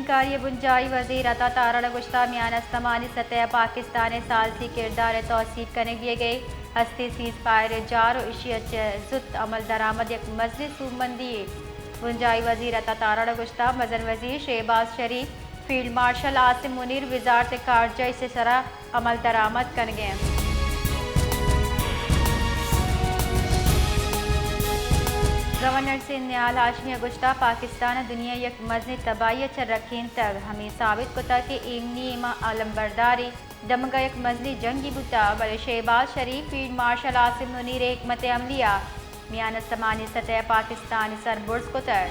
کاری ءِ بنجاھی وزیر عطا تارڑ ءَ گوشتگ، میان استمانی سطح ءَ پاکستان ءِ ثالثی کردار ءِ توثیق کنگ بیگ ءَ ہستی سیز فائر ءِ جار ءُ ایشی ءَ چہ زوت عمل درآمد یک مزنیں سوبمندی یے۔ بنجاھی وزیر عطا تارڑ ءَ گوشتگ، مزن وزیر شہباز شریف، فیلڈ مارشل عاصم منیر، وزارت خارجہ ءَ ایشی ءِ سرا عمل درآمد کنگ ءَ انت۔ گورنر سندھ نہال ہاشمی ءَ گوشتگ، پاکستان ءَ دنیا ءِ یک مزنیں تباہی ءَ چہ رکینتگ، ہمے ثابت کتگ کہ ایمنی ءِ علمبرداری دمگ ءَ یک مزنیں جنگے بوتگ، بلے شہباز شریف، فیلڈ مارشل عاصم منیر ءِ حکمت عملی ءَ میان استمانی سطح ءَ پاکستان ءَ سربرز کتگ۔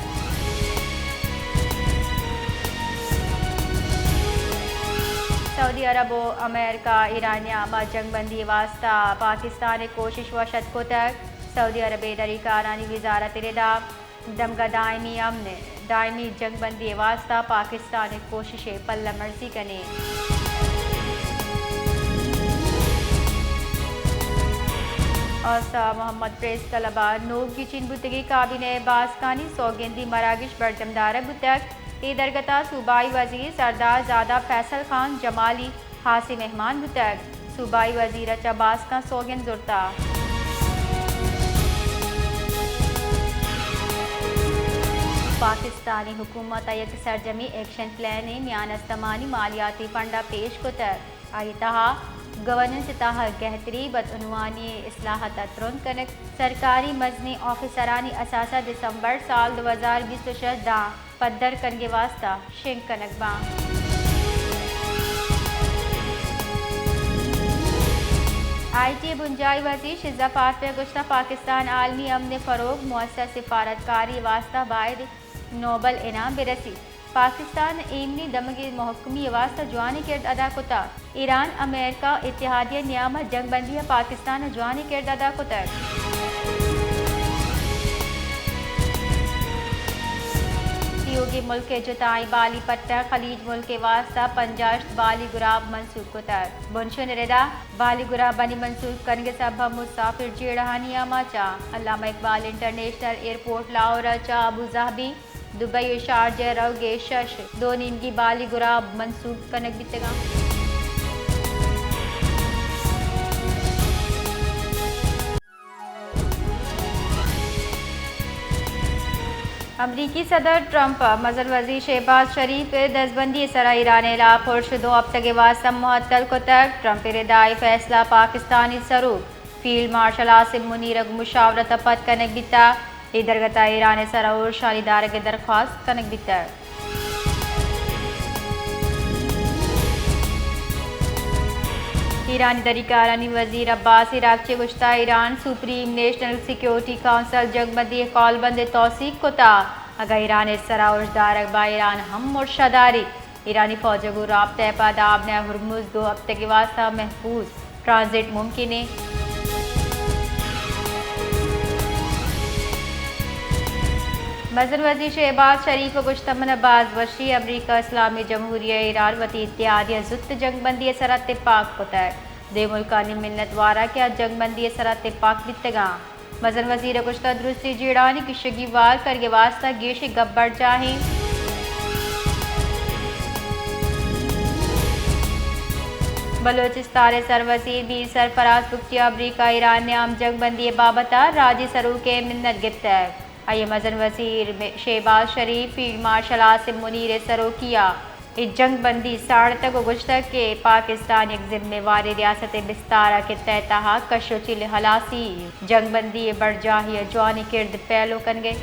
سعودی عرب ءُ امریکہ ءَ ایران ءِ نیام ءَ جنگ بندی ءِ واستہ پاکستان ءِ کوشش وش اتک کتگ۔ سعودی عرب ءِ دری کارانی وزارت ءِ ردا دمگ ءَ دائمی امن، دائمی جنگ بندی ءِ واستہ پاکستان ءِ کوشش ءِ پلہ مرزی کنیں۔ آسا محمد پریس کلب ءَ نوک گچین بوتگیں کابینہ ءِ باسکانی سوگندی مراگش برجم دارگ بوتگ۔ اے درگت ءَ صوبائی وزیر سردار زادہ فیصل خان جمالی ہاسیں مہمان بوتگ۔ صوبائی وزیر ءَ چہ باسکاں سوگند زرتگ۔ پاکستانی حکومت ءَ یک سرجمیں ایکشن پلانے میان استمانی مالیاتی فنڈ ءَ پیش کتگ۔ آئی ءِ تہا گورننس ءِ تہا گہتری، بدعنوانی ءِ اصلاحات ءَ ترند کنگ، سرکاری مزنیں آفیسرانی اثاثہ دسمبر سال دو ہزار بیست ءُ شش ءَ داں پدر کنگ ءِ واستہ شنگ کنگ باں۔ آئی ٹی ءِ بنجاھی وزیر شزا فاروقی ءَ گوشتگ، پاکستان ءَ عالمی امن ءِ فروغ ءِ موثر سفارتکاری ءِ واستہ باید نوبل انعام بہ رسیت۔ پاکستان ءَ ایمنی دمگ ءِ مہکمی ءِ واستہ جوانیں کرد ادا کتگ۔ ایران، امریکہ ءُ اتحادی ءِ نیام ءَ جنگ بندی ءَ پاکستان ءَ جوانیں کرد ادا کتگ۔ تیوگیں ملک ءِ جتائیں بالی پٹ ءَ خلیج ملک ءِ واستہ پنجاہ ہشت بالی گراب منسوخ کتگ۔ بنشون ءِ ردا بالی گرابانی منسوخ کنگ ءِ سبب ءَ مسافر جیڑہانی آماچ ءَ۔ علامہ اقبال انٹرنیشنل ایئرپورٹ لاہور ءَ چہ ابوظہبی، دبئی ءُ شارجہ ءَ روگ ءِ شش دو نیمگی بالی گراب منسوخ کنگ بیتگ اَنت۔ امریکی صدر ٹرمپ ءَ مزن وزیر شہباز شریف ءِ دزبندی ءِ سرا ایران ءِ ہلاپ ارش دو ہپتگ ءِ واستہ معطل کتگ۔ ٹرمپ ءِ ردا اے فیصلہ پاکستانی سروک فیلڈ مارشل عاصم منیر ءَ گوں مشاورت ءَ پد کنگ بیتگ۔ اے درگت ءَ ایران ءِ سرا ارشانی دارگ ءِ درخواست کنگ بیتگ۔ ایرانی دری کارانی وزیر عباس عراقچی ءَ گوشتگ، Iran supreme national security council ءِ جنگ بندی ءِ قول بند ءَ توثیق کتگ۔ اگاں ایران ءِ سرا ارش دارگ بہ بنت، ایران ہم ارش ءَ داریت۔ ایرانی فوج ءَ گوں رابطہ ءَ پد آبنہ ہرمز دو ہپتگ ءِ واستہ محفوظ ٹرانزٹ ممکن اِنت۔ مزن وزیر شہباز شریف ءَ گوشتگ، من ءَ باز وشی امریکہ، اسلامی جمہوریہ ایران وتی اتحادیاں زوت جنگ بندی ءِ سرا تپاک کتگ۔ دوئیں ملکانی منت وار آں کہ آ جنگ بندی ءِ سرا تپاک بیتگ اَنت۔ مزن وزیر ءَ گوشتگ، درستی جیڑہانی کشگی وار کنگ ءِ واستہ گیشیں گپ برجاہ اِنت۔ بلوچستان ءِ سروزیر میر سرفراز بگٹی ءَ امریکہ ایران ءِ نیام جنگ بندی ءِ بابت ءَ راجی سروک ءِ منت گپتگ۔ آئی ءَ مزن وزیر شہباز شریف، فیلڈ مارشل عاصم منیر ءِ سروکی ءَ اے جنگ بندی ساڑتگ ءُ گوشتگ کہ پاکستان یک ذمہ واریں ریاستے ءِ بستار ءَ کہ تئی تہا کش ءُ چیل ءِ ہلاسی، جنگ بندی ءِ برجاہی ءَ جوانیں کرد پیلو کنگ ءَ۔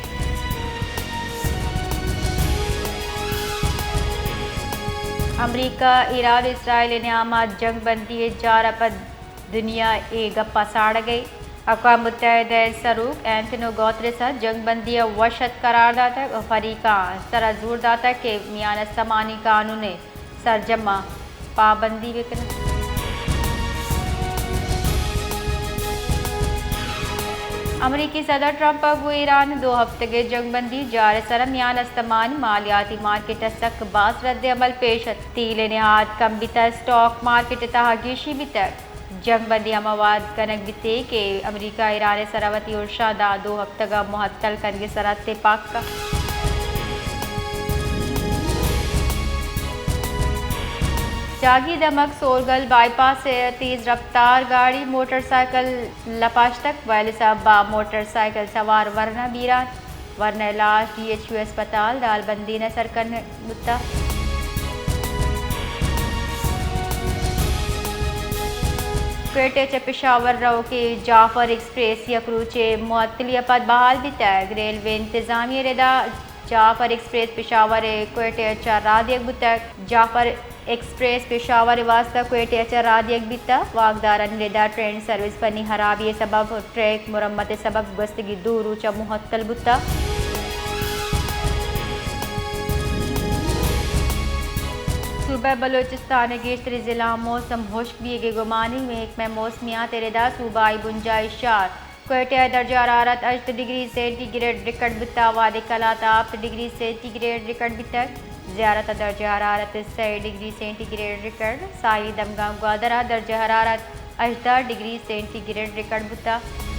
امریکہ، ایران ءُ اسرائیل ءِ نیام ءَ جنگ بندی ءِ جار ءَ پد دنیا اے گپ ءَ ساڑگ ءَ۔ اقوام متحدہ ءِ سروک انتونیو گوتریس ءَ جنگ بندی ءَ وش اتک قرار داتگ ءُ فریقاں سر ءَ زور داتگ کہ میان استمانی قانون ءِ سرجم ءَ پابندی بہ کن اَنت۔ امریکی صدر ٹرمپ ءَ گوں ایران ءِ دو ہپتگ ءِ جنگ بندی ءِ جار ءِ سر ءَ میان استمانی مالیاتی مارکیٹ ءَ سک باز رد عمل پیش اتک۔ تیل ءِ نہاد کم بیتگ، اسٹاک مارکیٹ ءِ تہا گیشی بیتگ۔ جنگ بندی ہما وہد کنگ بیت کہ امریکہ ایران ءِ سرا وتی ارشاں داں دو ہپتگ ءَ معطل کنگ ءِ سرا تپاک کنت۔ جاگی دمگ سورگل بائی پاس ءَ تیز رفتار گاڑی موٹر سائیکل لپاشتگ، ویل سبب ءَ موٹر سائیکل سوار ورنا بیران، ورنا ءِ لاش ڈی ایچ یو اسپتال ڈالبندین ءَ سر کنگ بوتگ۔ کوئٹہ چہ پشاور روکیں جعفر ایکسپریس یک روچے معطلی ءَ پد بحال بیتگ، ریلوے انتظامیہ ءِ ردا جعفر ایکسپریس پشاور ءَ کوئٹہ ءَ چہ راہ دیگ بوتگ۔ جعفر ایکسپریس پشاور ءِ واستہ کوئٹہ ءَ چہ راہ دیگ بیتگ۔ واکدارانی ردا ٹرین سروس فنی ہرابی ءِ سبب ءَ ٹریک مرمت ءِ سبب ءَ گوستگیں دو روچ ءَ معطل بوتگ۔ صوبہ بلوچستان ءِ گیشتریں ضلع موسم ہشک بیگ ءِ گمانی، محکمہ موسمیات ءِ ردا صوبائی بنجاہی شہر کوئٹہ ءَ درجہ حرارت ہشت ڈگری سینٹی گریڈ ریکارڈ بوتگ، وادی کلات ءَ Hapta degree centi grade record بیتگ، زیارت ءَ درجہ حرارت سئے ڈگری سینٹی گریڈ ریکارڈ، ساحلی دمگاں گوادر ءَ درجہ حرارت ہژدہ ڈگری سینٹی گریڈ ریکارڈ بوتگ۔